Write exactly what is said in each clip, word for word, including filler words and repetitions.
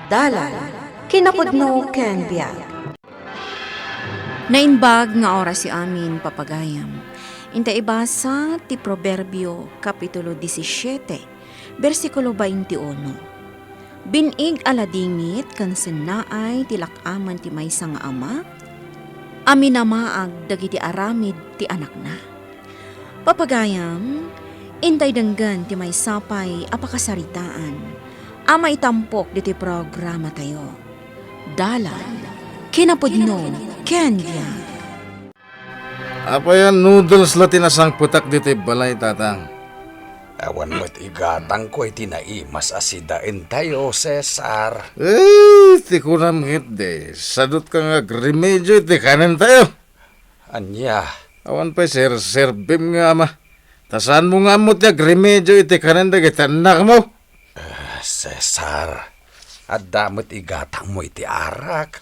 Dalan, kinapudno ken biag. Naimbag nga oras ti amin, papagayam. Inta ibasa ti Proverbio, Kapitulo disisiete, bersikulo twenty-uno. Bin-ig a ladingit ken sennaay ti lak-amen ti maysa nga ama a minamaag dagiti aramid ti anakna. Papagayam, intay denggen ti maysa pay a pakasaritaan a maitampok ditoy programatayo. Dalan, kinapudno, ken biag. Apay a noodles la ti nasangpetak ditoy balay, Tatang? Awan met igatangko iti naimas a sidaentayo, Cesar. Eh, ti kunam ketdi, sadutka nga agremedio iti kanentayo. Ania? Awan pay serserbim nga ama. Ta saanmo nga ammo ti agremedio iti kanen dagiti annakmo? Ah, Cesar, adda met igatangmo iti arak.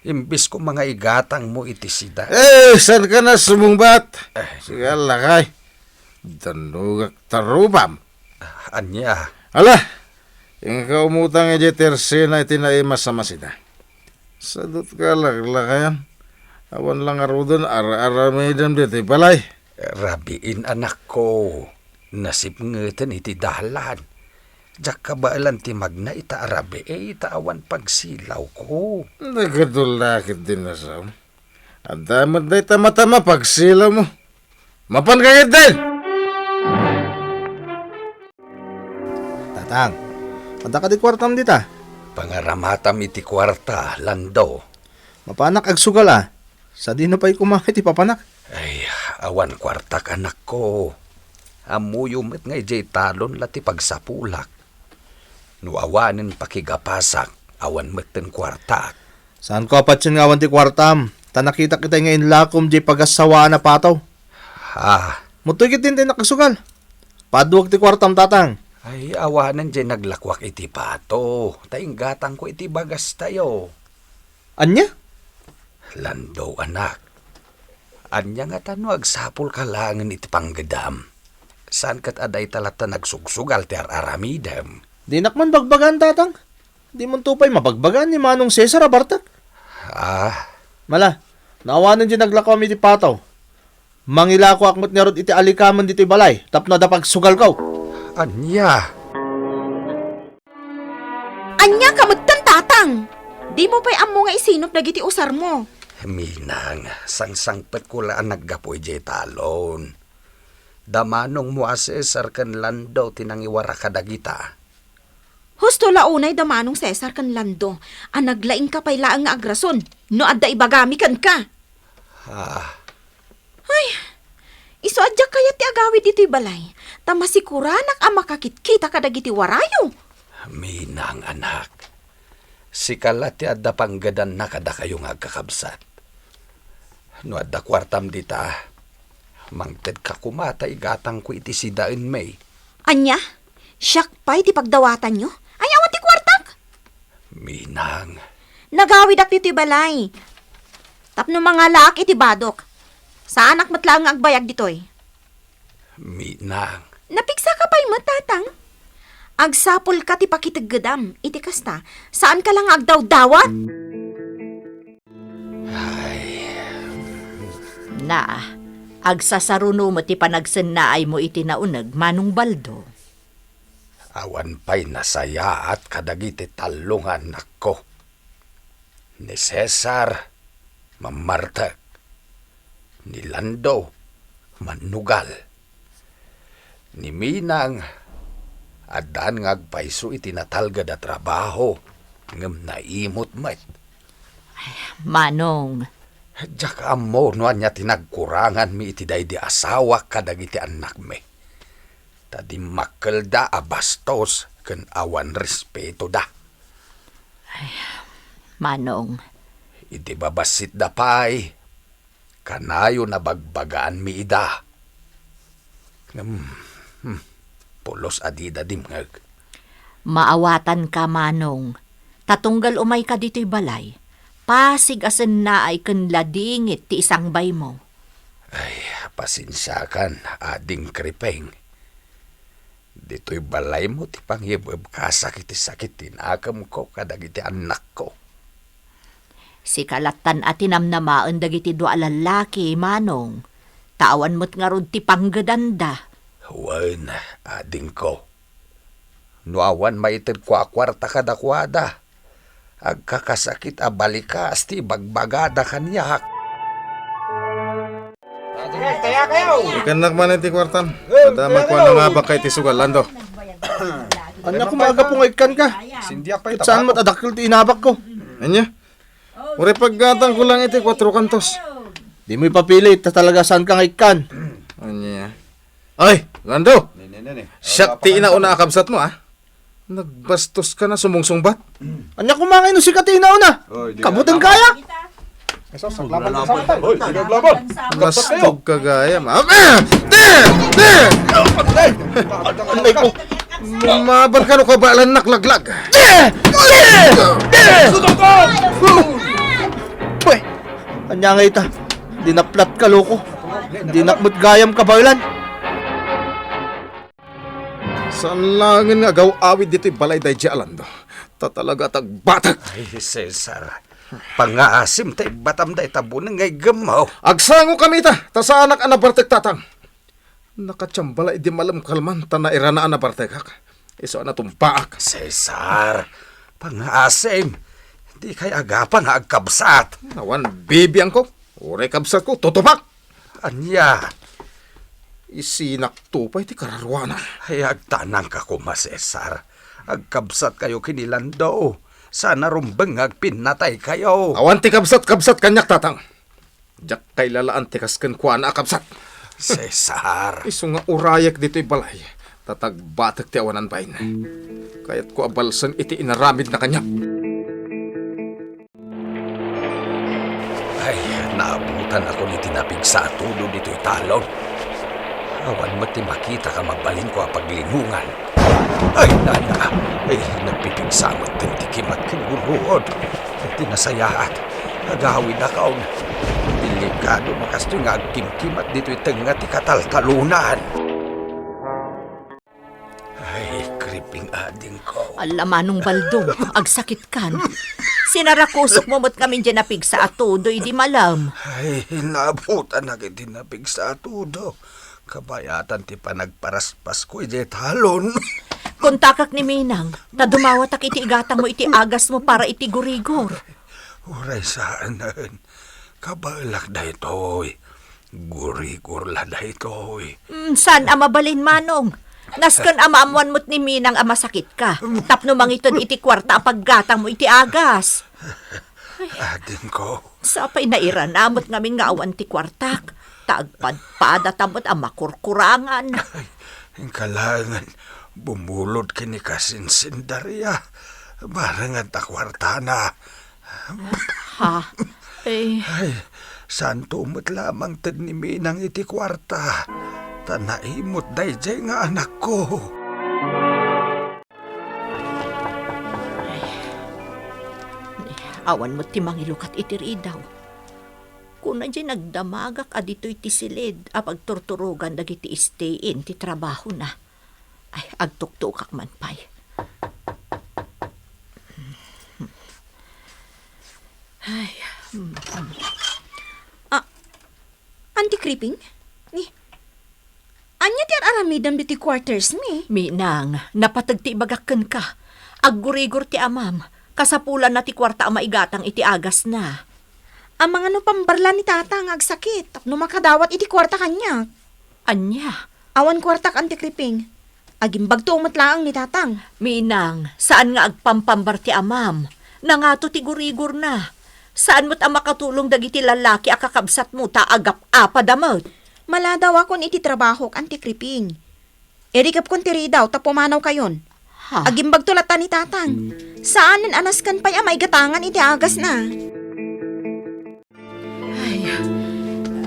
Imbes koma nga igatangmo iti sida. Eh, saanka a sumungbat? Eh. Sige, lakay. Dannogak tarubam. Ah, ania? Ala, inka umutang idiay tersena iti naimas a masida. Sadutka laklakayan. Awan la ngaruden ar-aramidem ditoy balay. Rabiin, anakko. Nasipngeten iti dalan. Diak kabaelan ti magna ita a rabii ta awan pagsilawko. Nagadu la ketdi a saom. Adda met dayta mata a pagsilawmo. Mapanka ketdi! Tatang, adda kadi kuartam dita? Pangaramatam iti kuarta, Lando. Mapanak agsugal a. Sadino pay koma iti papanak? Ay, awan kuartak, anakko. Ammoyo met nga idiay talon la ti pagsapulak. No awanen pakigapasak, awan metten kuartak. Saanko a patien nga awan ti kuartam, ta nakitak itay nga inlakom diay pagassawaan a pato. Ah. Muttoy ketdi intay nakasugal. Paduak ti kuartam, Tatang. Ay, awanen diay naglakuak iti pato, ta inggatangko iti bagastayo. Ania? Lando, anak. Ania ngata no agsapulka laengen iti panggedam? Saan ket a dayta latta nagsugsugal ti ar-aramidem? Dinak man bagbagaan, Tatang. Dimonto pay mabagbagaan ni Manong Cesar a bartek. Ah. Mala, no awanen diay naglakuam iti pato, mangilakoak met ngarud iti alikamen ditoy balay tapno adda pagsugalko. Ania? Ania ka metten, Tatang? Dimo pay ammo nga isinop dagiti usarmo. Minang, sangsangpetko la a naggapu idiay talon. Da manongmo a Cesar ken Lando ti nangiwara kadagita. Husto la unay da manong Cesar ken Lando a naglaingka pay laeng nga agrason no adda ibagami kenka. Ah. Ay, isu a diak kayat ti agawid ditoy balay, ta masikuranak a makakitkita kadagiti warayo. Minang, anak, sika la ti adda panggedanna kadakayo nga agkakabsat. No adda kuartam dita, mangtedka koma ta igatangko iti sidaenmi. Ania? Siak pay ti pagdawatanyo? Ay, awan ti kuartak? Minang. Nagawidak ditoy balay. Tapno mangalaak iti badok. Saanak met laeng nga agbayag ditoy. Minang. Napigsaka pay met, Tatang. Agsapulka ti pakiteggedam. Iti kasta, saanka la nga agdawdawat. Ay. Na, agsasaruno met ti panagsennaaymo iti nauneg, Manong Baldo. Awan pay nasayaat kadagiti tallo nga annakko. Ni Cesar, mammartek. Ni Lando, mannugal. Ni Minang, addaan nga agpayso iti natalged a trabaho, ngem naimut met. Ay, Manong. Diak ammo no ania ti nagkuranganmi iti daydi asawak kadagiti annakmi. Ta dimmakkelda a bastos ken awan respetoda. Ay, Manong. Iti babassitda pay, kanayon a bagbagaanmi ida. Ngem, hmm, pulos a dida dimngeg. Maawatanka, Manong, ta tunggal umayka ditoy balay, pasig a sennaay ken ladingit ti isangbaymo. Ay, pasensiakan, Ading Kripeng. Ditoy balaymo ti pangibebkasak iti sakit ti nakemko kadagiti annakko. Sika lattan a tinamnamaen dagiti dua a lallaki, Manong, ta awan met ngarud ti panggedanda. Wen, adingko. No awan maited kuakuarta kadakuada, agkakasakit a balikas ti ibagbagada kaniak. Ikannak man iti kuartam. Adda makuan nga baka iti sugal, Lando. Ania koma a gapu nga ikkanka? Ket saan met a dakkel ti inabakko? Ania? Uray paggatangko lang iti kuatro kantos. Dimo ipapili, ta talaga saanka nga ikkan. Ania? Ay, Lando! Ne, ne, ne, ne. Siak ti inauna a kabsatmo, ah. Nagbastoska a sumungsungbat. Ania koma nga no sika ti inauna? Oy, di ka. Kabutanka aya? Hoy, di ka aglaban. Bastogka gayam. Ah, ah! Te! Te! Anay ko. Mabar ka no kabaelannak, laglag. Te! Te! Te! Uy! Ania nga ita? Dinaplat ka, loko. Dinak met gayam kabaelan. Saan laengen nga agaw-awid ditoy balay daydiay a Lando. Ta talaga a tagbatek. Ay, Cesar. Pangngaasim ta ibbatam dayta buneng nga iggemmo. Agsangokami ita, ta saanak a nabartek, tatang. Nakatiamba la idi malem kalman ta nairana a nabartekak. Isu a natumbaak. Cesar, pangngaasim. Dikay agapa nga agkabsat. Awan bibiangko. Uray kabsatko, tutupak. Ania? Isinakto pay ti kararuana. Ay, agtanangka koma, Cesar. Agkabsatkayo ken ni Lando. Saan a rumbeng nga agpinnataykayo. Awan ti kabsat-kabsat kaniak, tatang. Diak kailalaan ti kas kenkuana a kabsat. Cesar. Isu nga urayek ditoy balay, ta tagbatek ti awanan bain. Kayatko a balsen iti inaramidna kaniak. Ay, naabutanakon iti napigsa a tudo ditoy talon. Awan met ti makitak a mabalinko a paglinongan. Ay, nana! Ay, nagpipigsa metten ti kimat ken guruod. Ti nasayaat, agawidakon. Delikado a kastoy nga agkimkimat ditoy tengnga ti kataltalonan. Ay, kriping, adingko. Ala, Manong Baldo, agsakitkan. Sinarakusokmo met ngamin diay napigsa a tudo idi malem. Ay, naabutanak iti napigsa a tudo. Kabayatan ti panagparaspasko idiay talon. Kontakak ni Minang, ta dumawatak iti igatangmo iti agasmo para iti gurigor. Uray saanen. Kabaelak daytoy. Gurigor la daytoy. Mm, saan a mabalin, Manong. Nasken a maammoan met ni Minang a masakitka, tapno mangited iti kuarta a paggatangmo iti agas. Adingko. Sapay nairana met ngamin nga awan ti kuartak, ta agpadpadata met a makurkurangan. Ay, inka laengen, bumulod ken ni Kasinsin, Daria. Barengenta kuartana. Ha? Eh. Ay, saanto met lamang ted ni Minang iti kuarta, ta naimot daydiay nga anakko. Awan met ti mangilukat iti ridaw. Kuna diay nagdamagak a ditoy ti silid a pagturturogan dagiti stay-in ti trabahona. Ay, agtuktuokak man pay. Ay, mm, mm. Ah, Auntie Kriping? Ni, ania ti ar-aramidem ditoy quarters mi? Minang, napateg ti ibagak kenka. Aggurigor ti amam. Kasapulanna ti kuarta a maigatang iti agasna. Amangan no pambarla ni Tatang nga agsakit tapno makadawat iti kuarta kaniak. Ania? Awan kuartak, Auntie Kriping. Agimbagto met laeng ni Tatang. Minang, saan nga agpampambar ti amam. Nangato ti gurigorna. Saan met a makatulong dagiti lallaki a kakabsatmo ta agap-apada met. Maladawakon iti trabahok, Auntie Kriping. Irikepkon ti ridaw ta pumanawkayon. Ha? Agimbagto latta ni Tatang. Saanen a nasken pay a maigatangan iti agasna. Ay,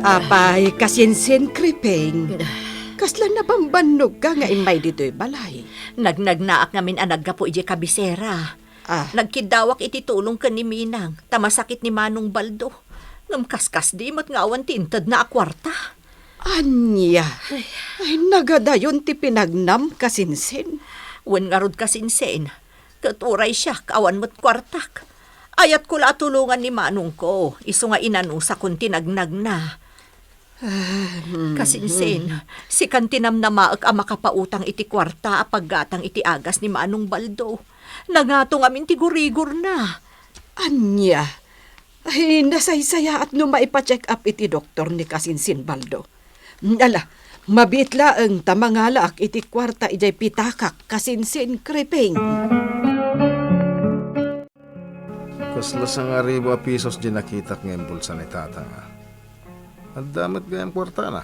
apay, kasinsin, Kriping. Kasla nabambannogka nga immay ditoy balay? Nagnagnaak ngamin a naggapu idiay kabisera. Ah. Nagkiddawak iti tulong ken ni Minang, ta masakit ni Manong Baldo. Ngem kaskasdi met nga awan ti intedna a kuarta. Ania? Ay, nagadayon ti pinagnam, kasinsin. Wen ngarud, kasinsin. Ket uray siak, awan met kuartak. Ayatko la a tulongan ni manongko, isu nga inanusakon ti nagnagna. Ah, hmm. Kasinsin, sikan ti namnamaek a makapautang iti kuarta a paggatang iti agas ni Manong Baldo. Nangato ngamin ti gurigorna. Ania? Ay, nasaysayaat no maipa-check up iti doktor ni kasinsin Baldo. Ala, mabiit laeng ta mangalaak iti kuarta idiay pitakak, kasinsin Kriping. Kasla sangaribu a pisos di nakitak nga imbulsa ni Tatang, a. Adda met gayam kuartana.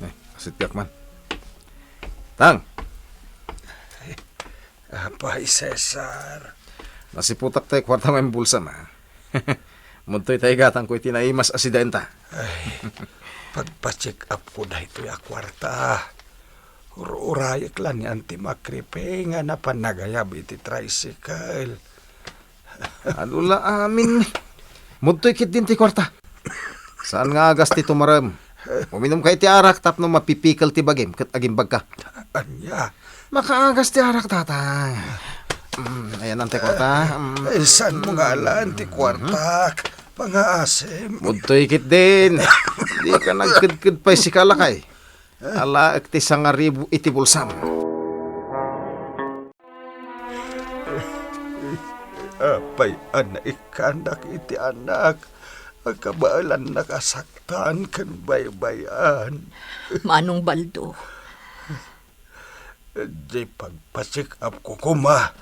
Eh, asitgak man. Tang! Apay, Cesar. Nasiputak tay kuarta nga imbulsam, a. Mudtoy tay gatangko iti naimas a sidaenta. Ay, pagpa-check up ko daytoy a kuarta. Ur-urayek la ni Auntie Makripe nga napan nagayab iti tricycle. Adu la amin. Mudtoy ketdin ti kuarta. Saan nga agas ti tumarem. Uminumka iti arak tapno mapipikel ti bagim ket agimbagka. Ania? Makaagas ti arak, Tatang. Mm, ayan ang ti kuarta. Mm. Eh, saan mo nga alan ti kuartak? Pangaasim. Mudtoy ketdin. Dika nagkedked pay sika, lakay. Alaek ti sangaribu iti bulsam. Apay a naikkannak iti anak a kabaelannak a saktan ken baybay-an. Manong Baldo. Di pagpa-check up ko koma,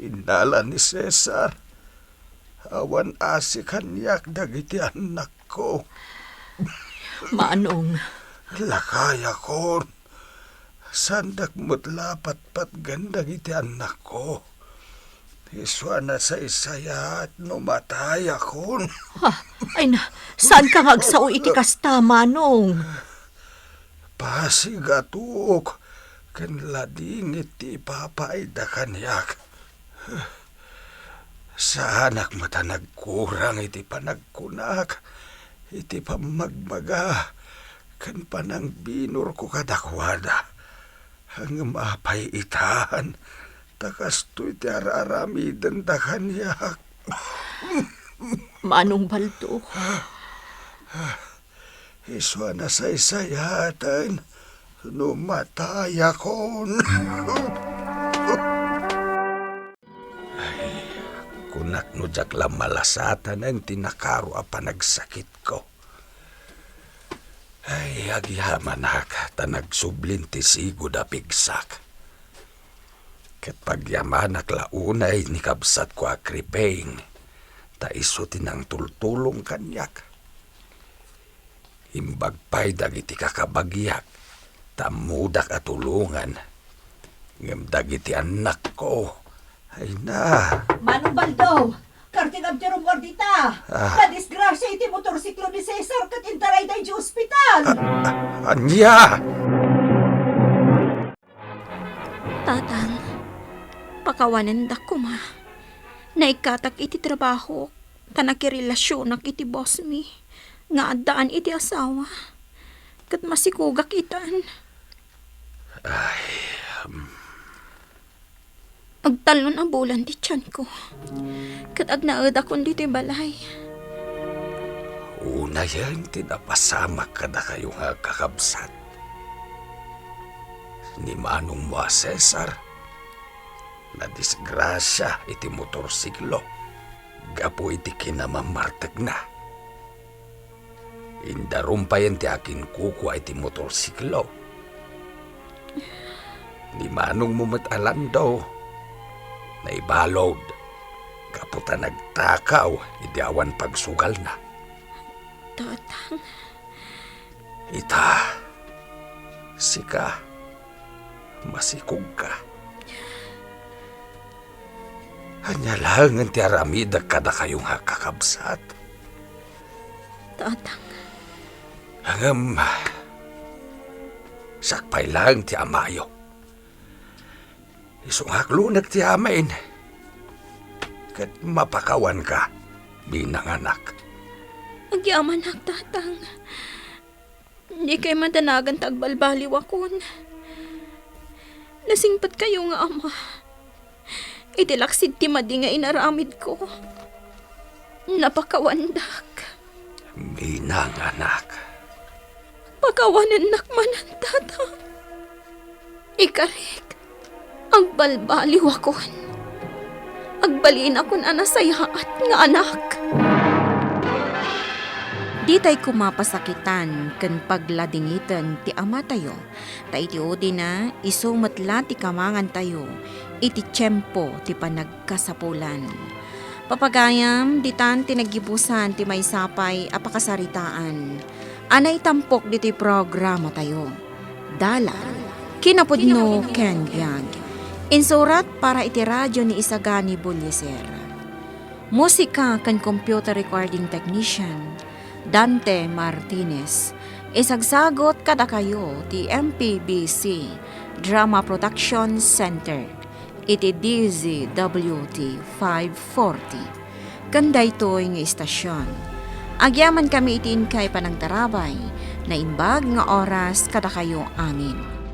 innala ni Cesar. Awan asi kaniak dagiti annakko. Manong. Lakayakon. Saandak met la patpatgen dagiti annakko. Isu a nasaysayaat no matayakon. Ha? Ay na, saanka nga agsao iti kasta, Manong? Pasigatok ken ladingit ti ipapaayda kaniak. Saanak met a nagkurang iti panagkunak, iti pammagbaga, ken panangbinurko kadakuada. Ngem apay itan, ta kastoy ti ar-aramidenda kaniak. Manong Baldo. Isu a nasaysayaaten no matayakon. Ay, kunak no diak la malasatanen ti nakaro a panagsakitko. Ay, agyamanak ta nagsublin ti sigud a pigsak. Ket pagyamanak la unay ni kabsatko a Kripeng, ta isu ti nangtultulong kaniak. Imbag pay dagiti kakabagiak, ta ammodak a tulongan, ngem dagiti annakko, ay na. Manong Baldo, karting abdirum urdita. Ah. Nadisgrasia iti motorsiklo ni Cesar ket intarayda idiay ospital. Ah, ah, ania? Tatang, pakawanendak koma. Naikkatak iti trabahok, ta nakirelasionak iti bossmi nga addaan iti asawa. Ket masikogak itan. Ay, um. Agtallon a bulan ti tianko, ket agnaedakon ditoy balay. Unayen ti napasamak kadakayo nga agkakabsat. Ni manongmo a Cesar, nadisgrasia iti motorsiklo gapu iti kinamammartekna. Indarum payen ti akinkukua iti motorsiklo. Ni manongmo met a Lando, naibalud gapu ta nagtakaw idi awan pagsugalna. Tatang. Ita, sika, masikogka. Ania laengen ti aramidek kadakayo nga kakabsat? Tatang. Ngem, sakbay laeng ti amayo. Isu nga aklonek ti amin. Ket mapakawanka, binanganak. Agyamanak, Tatang. Dikay madanagan ta agbalbaliwakon. Nasingpetkayo nga ama. Iti laksid ti madi nga inaramidko, napakawandak. Minang, anak. Pakawanennak manen, tata. Ikarik, agbalbaliwakon. Agbalinakon a nasayaat nga anak. Ditay koma pasakitan ken pagladingiten ti amatayo, ta iti udina, isu met la ti kamangantayo iti tiempo ti panagkasapulan. Papagayam, ditan ti naggibusan ti maysa pay a pakasaritaan a naitampok ditoy programatayo. Dalan, kinapudno ken biag. Insurat para iti radio ni Isagani Bullieser. Musika ken computer recording technician, Dante Martinez. Isagsagot kadakayo ti M P B C Drama Production Center iti D Z W T five forty. Ken daytoy nga istasyon, agyamankami iti inkay panangtarabay, naimbag nga oras kadakayo amin.